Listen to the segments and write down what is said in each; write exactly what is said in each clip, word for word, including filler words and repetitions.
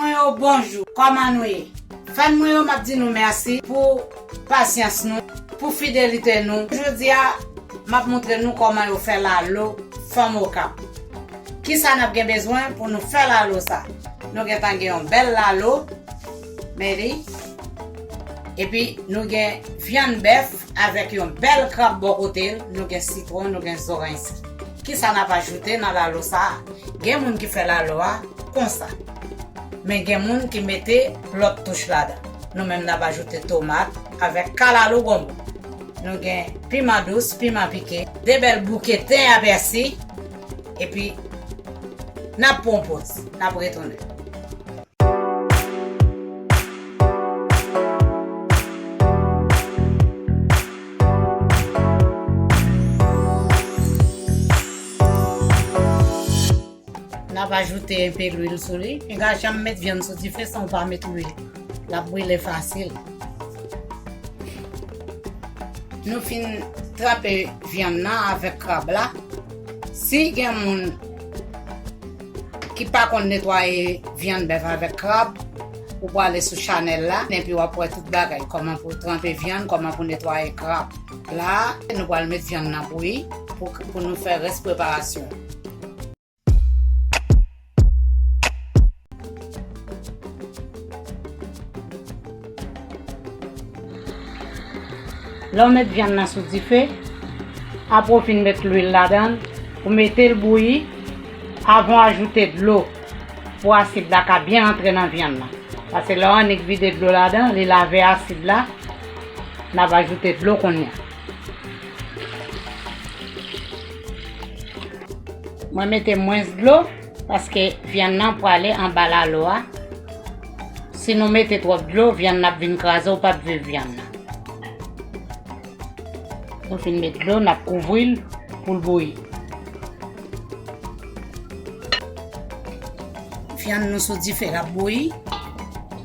Yo, bonjou, kòman nou ye? Fan mwen yo, m ap di nou mèsi pou pasyans nou, pou fidelite nou. Jodi a, m ap montre nou kòman yo fè lalo fanm Okap. Kisa n ap gen bezwen pou nou fè lalo sa? Nou gentan gen yon bèl lalo, men li. Epi nou gen vyann bèf avèk yon bèl krab bò kote l, nou gen sitwon, nou gen zoranj sèk. Kisa n ap ajoute nan lalo sa a? Gen moun ki fè lalo a konsa. Men gen moun ki mete lòt touch ladan. Nou menm n ap ajoute tomat avèk kalalou gonbo. Nou gen piman dous, piman pike, de bèl bouke ten a pèsi, epi n ap pran yon poz, n ap retounen. N ap ajoute enpe lwil sou li. Piga janm met vyann sou dife san w pa met lwil. L ap brile fasil. Nou fin tranpe vyann nan avèk krab la. Si gen moun ki pa konn netwaye vyann bèf avèk krab, ou prale sou chanèl la, epi w ap wè tout bagay, kòman pou tranpe vyann, kòman pou netwaye krab. La, nou pral met vyann nan bouyi pou, pou nou fè rès preparasyon. Lè w met vyann nan sou dife, apre w fin met lwil ladan l, ou mete l bouyi avan w ajoute dlo pou asid la ka byen antre nan vyann nan. Paske lè w annik vide dlo ladan, li lave asid la, n ap ajoute dlo kounye a. Mwen mete mwens dlo paske vyann nan prale anba lalo a. Si nou mete twòp dlo, vyann nan ap vin kraze, ou p ap viv vyann nan. Nou fin met dlo, n ap kouvri l pou l bouyi. Vyann nou sou dife l ap bouyi.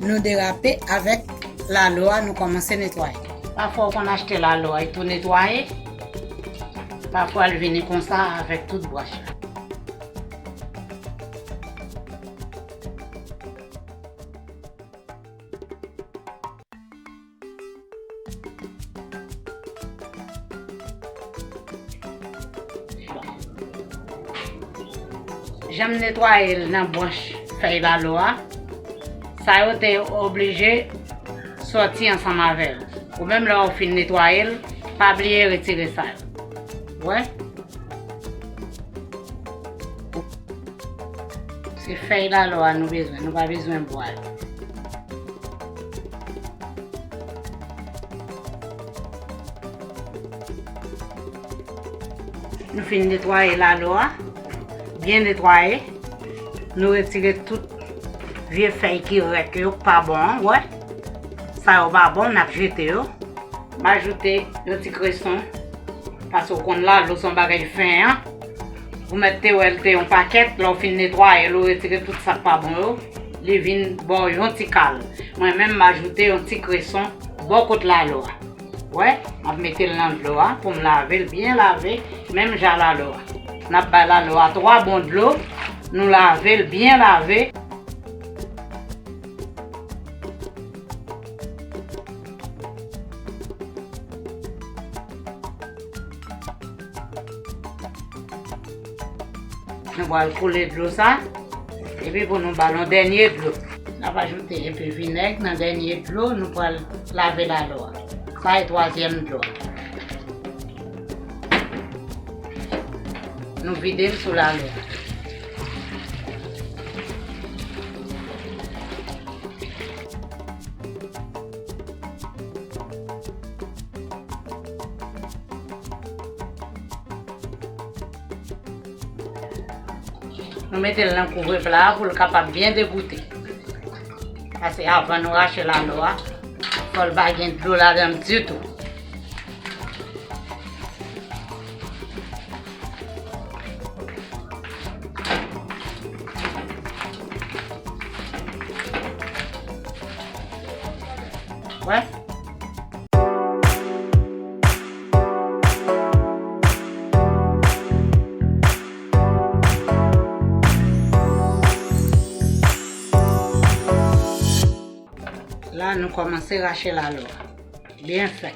Nou derape avèk lalo a, nou kòmanse netwaye. Pafwa ou konn achte lalo a, e tou netwaye. Pafwa l vini konsa avèk tout bwach la. Jan m netwaye l nan branch fèy lalo a, sa yo te oblije sòti ansanm avè l. Ou menm lè w fin netwaye l, pa bliye retire sa yo. Wè? Se fèy lalo a nou bezwen, nou pa bezwen bwa yo. Nou fin netwaye lalo a, byen netwaye. Nou retire tout vye fèy ki rèk yo, k pa bon an, wè. Sa yo pa bon, n ap jete yo. M ajoute yon ti kreson, paske w konn lalo se yon bagay fen an. Ou mèt te wè l te yon pakèt, lè w fin netwaye l, ou retire tout sa k pa bon yo, li vin ba w yon ti kal. Mwen menm, m ajoute yon ti kreson bò kot lalo a. Wè, m ap mete l nan dlo a pou m lave l byen lave, menm jan lalo a. N ap bay lalo a twa bon dlo, nou lave l byen lave. Nou pral koule dlo sa, epi pou nou ba l yon dènye dlo. N ap ajoute enpe vinèg nan dènye dlo nou pral lave lalo a. Sa e twazyèm dlo a. Nou vide l sou lalo a. Nou mete l nan kouvre pla a pou l kapab byen degoute. Paske avan nou rache lalo a, fò l pa gen dlo ladan l ditou. Wè. La, nou kòmanse rache lalo a. Byen fè.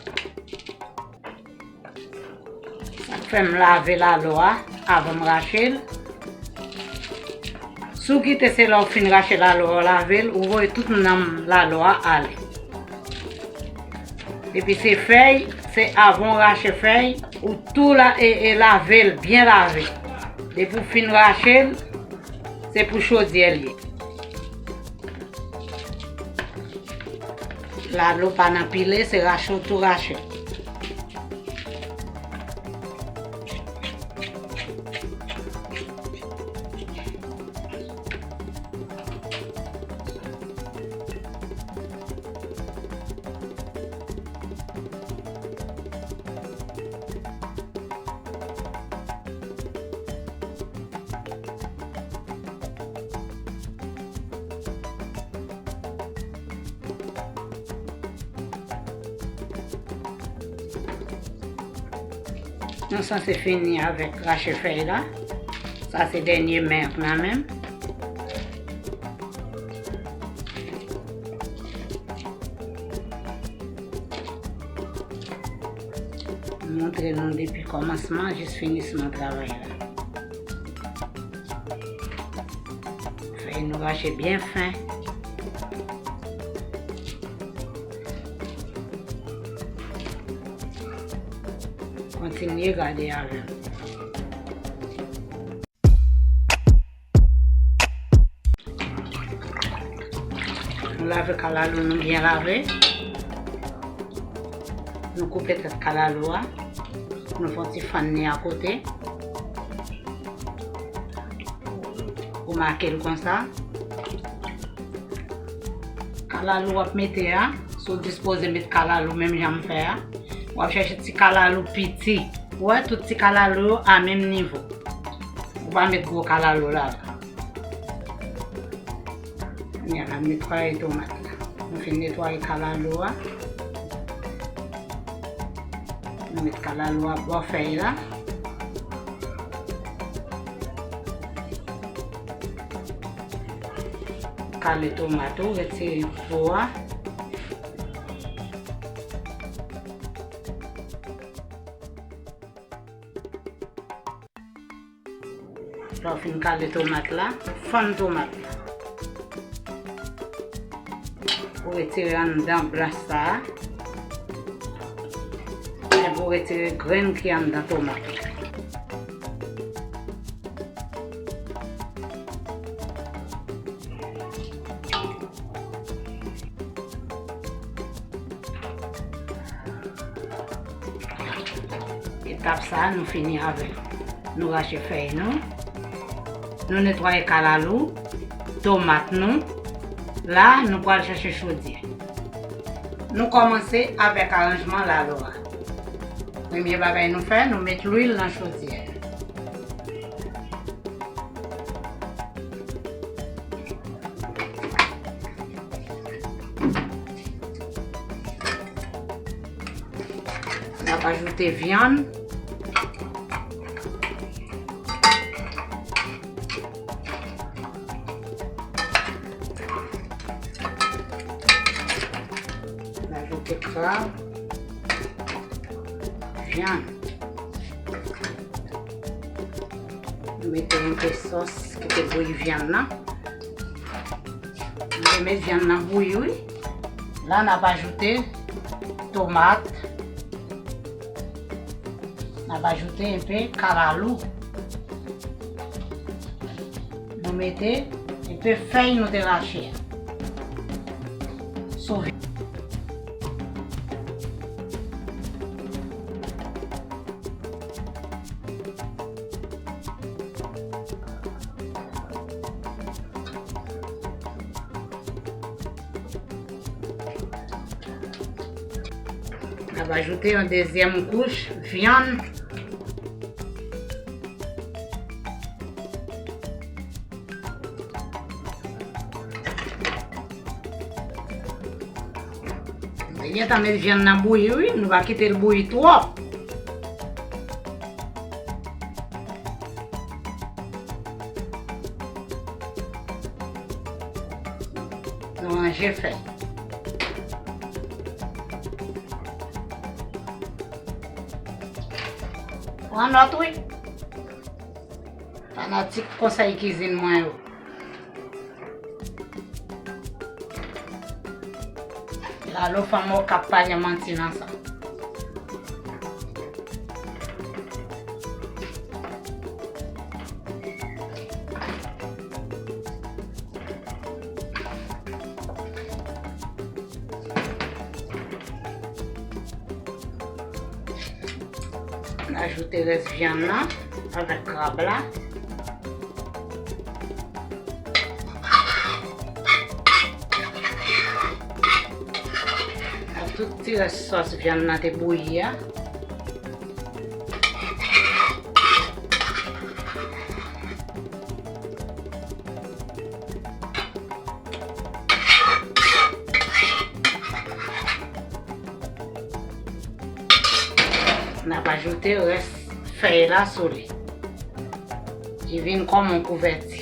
Sa k fè m lave lalo a avan m rache l. Si w kite se lè w fin rache lalo a, w lave l, ou voye tout nanm lalo a ale. Epi se fèy, se avan w rache fèy, ou tou la, e, e lave l, byen lave. Depi w fin rache l, se pou chodyè l ye. Lalo pa nan pile, se rache w tou rache. Nou sanse fini avèk rache fèy la. Sa se dènye men nan men m. Montre nou depi kòmansman jis finisman travay la. Fèy nou rache byen fen. Kontinye gade avè m. Nou lave kalalou nou byen lave. Nou koupe tèt kalalou a. Nou fè yon ti fann li akote. Ou make l konsa. Kalalou w ap mete a, si w dispoze met kalalou menm jan m fè a, w ap chèche ti kalalou piti. Ou wè, tout ti kalalou yo a menm nivo. Ou pa met gwo kalalou ladan. Kounye a, n ap netwaye tomat la. Nou fin netwaye kalalou a. Nou met kalalou a bò fèy la. Kale tomat ou, retire po a. Lè w fin kale tomat la, fann tomat la. Ou retire anndan blanch sa a. Epi ou retire grenn ki anndan tomat la. Etap sa a, nou fini avè l. Nou rache fèy nou. Nou netwaye kalalou, tomat nou. La, nou pral chèche chodyè. Nou kòmanse avèk aranjman lalo a. Premye bagay nou fè, nou met lwil nan chodyè. N ap ajoute vyann. N ajoute krab. Vyann. Nou mete yon ti sòs ki te bouyi vyann nan. Nou te met vyann nan bouyi, wi. La, n ap ajoute tomat. N ap ajoute enpe kalalou. Nou mete enpe fèy nou te rache a. Sou N ap ajoute yon dezyèm kouch vyann. Gentan met vyann nan bouyi, wi. Nou pa kite l bouyi twòp. Nou ranje fèy. Pran nòt wi. Fanatik konsèy kizin mwen yo. Lalo fanm Okap pa gen manti nan sa. N ajoute rès vyann nan avèk krab la. Ak tout ti rès sòs vyann nan te bouyi a. N ap ajoute rès fèy la sou li. Li vin kòm yon kouvèti.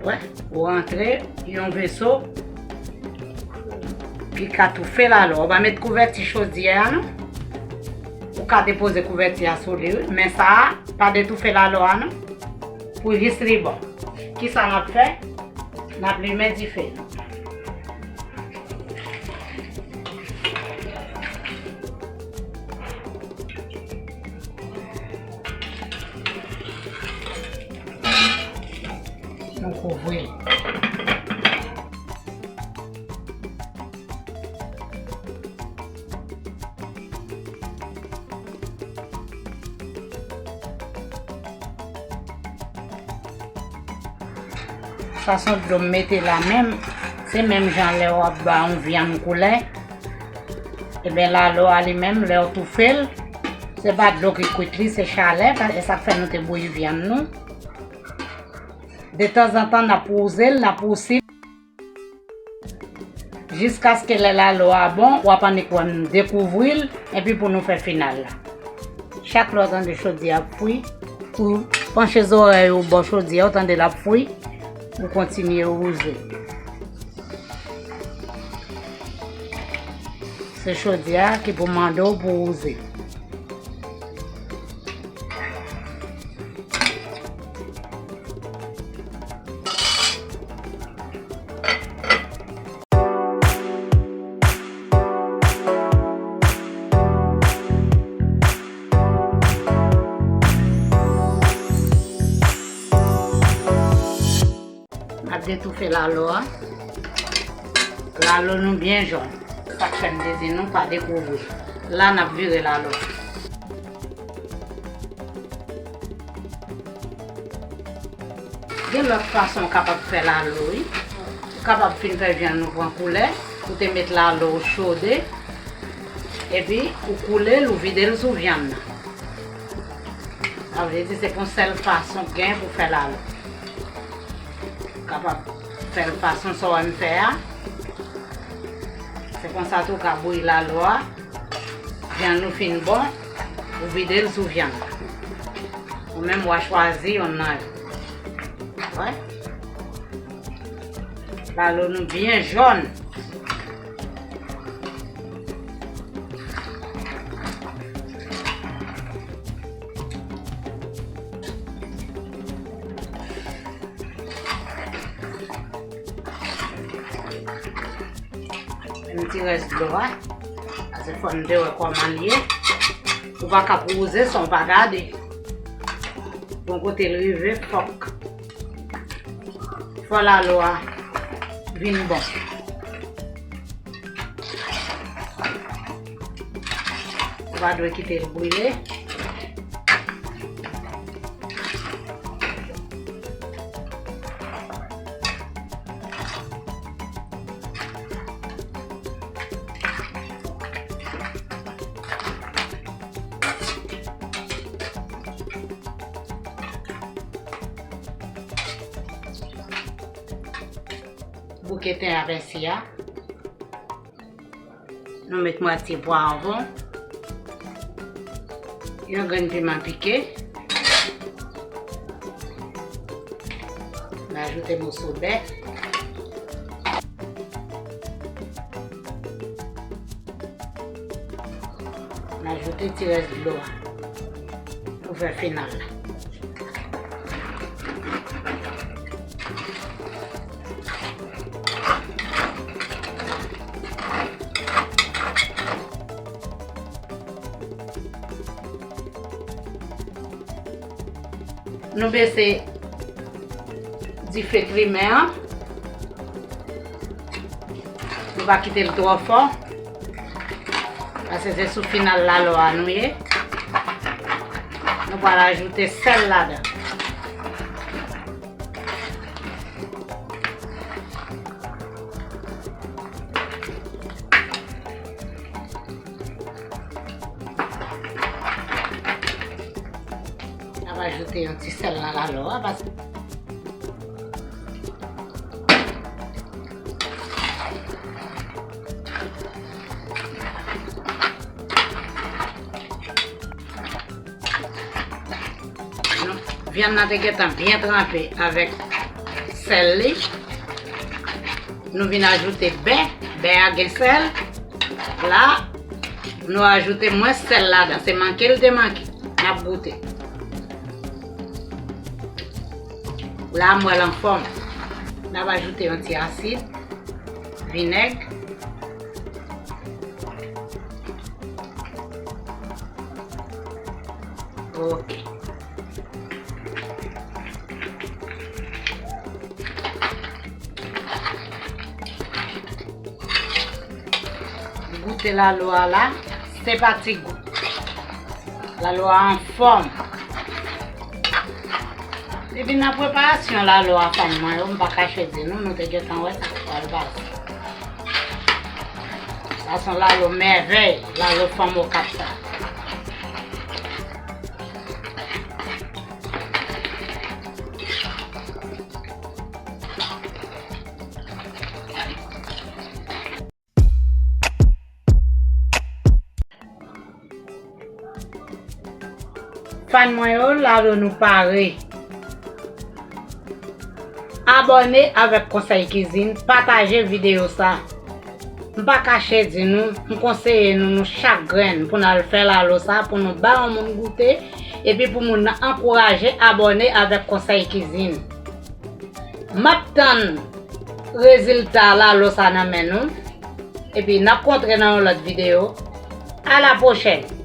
Wè, ou rantre yon veso ki ka toufe lalo. Ou pa met kouvèti chodyè a non. Ou ka depoze kouvèti a sou li wi, men sa a pa detoufe lalo a non. Pou jis li bon. Kisa n ap fè? N ap limen dife nou. Nou kouvri l. Sa se yon dlo m mete la menm, se menm jan lè w ap ba yon vyann koulè. Ebyen, lalo a li menm, lè w toufe l, se pa dlo ki kwit li, se chalè, pa- e sa k fè nou te bouyi vyann nou. Detanzantan, n ap wouze l, n ap wousi l. Jiskaske lè lalo a bon, w ap annik wè m dekouvri l, epi pou nou fè final la. Chak lè w tande chodyè ap fri, ou panche zòrèy ou bò chodyè, ou tande l ap fri, ou kontinye wouze. Se chodyè a ki pou mande w pou wouze. N ap detoufe lalo a. Lalo nou byen jòn. Sa k fè m te di nou pa dekouvri. La n ap vire lalo. Gen lòt fason w kapab fè lalo wi. Ou kapab fin fè vyann nou pran koulè, ou te met lalo w chode, epi ou koule l, ou vide l sou vyann nan. Sa vle di se yon sèl fason k gen pou fè lalo. Ou kapab fè l fason sa w wè m fè a. Se konsa tou w ka bouyi lalo a. Vyann nou fin bon, ou vide l sou vyann. Ou menm w a chwazi yonn nan yo. Wè. Lalo nou byen jòn. Yon ti rès dlo a. Paske fò n te wè kòman l ye. Ou pa ka wouze san w pa gade. Bon kote l rive, fòk. Fò lalo a vin bon. Ou pa dwe kite l brile. Bouke ten a pèsi a. Nou met mwatye pwavwon. Yon grenn piman pike. N ajoute moso bè. N ajoute ti rès dlo a pou fè final la. Nou bese dife klimen an. Nou pa kite l twò fò. Paske se sou final lalo a nou ye. Nou pral ajoute sèl ladan. N ap ajoute yon ti sèl nan lalo a, paske vyann nan te gentan byen tranpe avèk sèl li. Nou vin ajoute bè, bè a gen sèl. La, nou ajoute mwens sèl ladan, se manke l te manke. N ap goute. La, m wè l anfòm. N ap ajoute yon ti asid, vinèg. Ok. Goute lalo a la, se pa ti gout. Lalo a anfòm. Depi nan preparasyon lalo a, fanm mwen yo, m pa kache di nou, nou te gentan wè sa k pral pase. Sa se yon lalo mèvèy, lalo fanm Okap sa. Fan mwen yo, lalo nou pare. Abòne avèk Konsèy Kizin, pataje videyo sa. M pa kache di nou, m konseye nou, nou chak grenn pou n al fè lalo sa, pou nou ba yon moun goute, epi pou moun nan ankouraje abòne avèk Konsèy Kizin. M ap tann rezilta lalo sa nan men nou. Epi n ap kontre nan yon lòt videyo. A la pwochèn!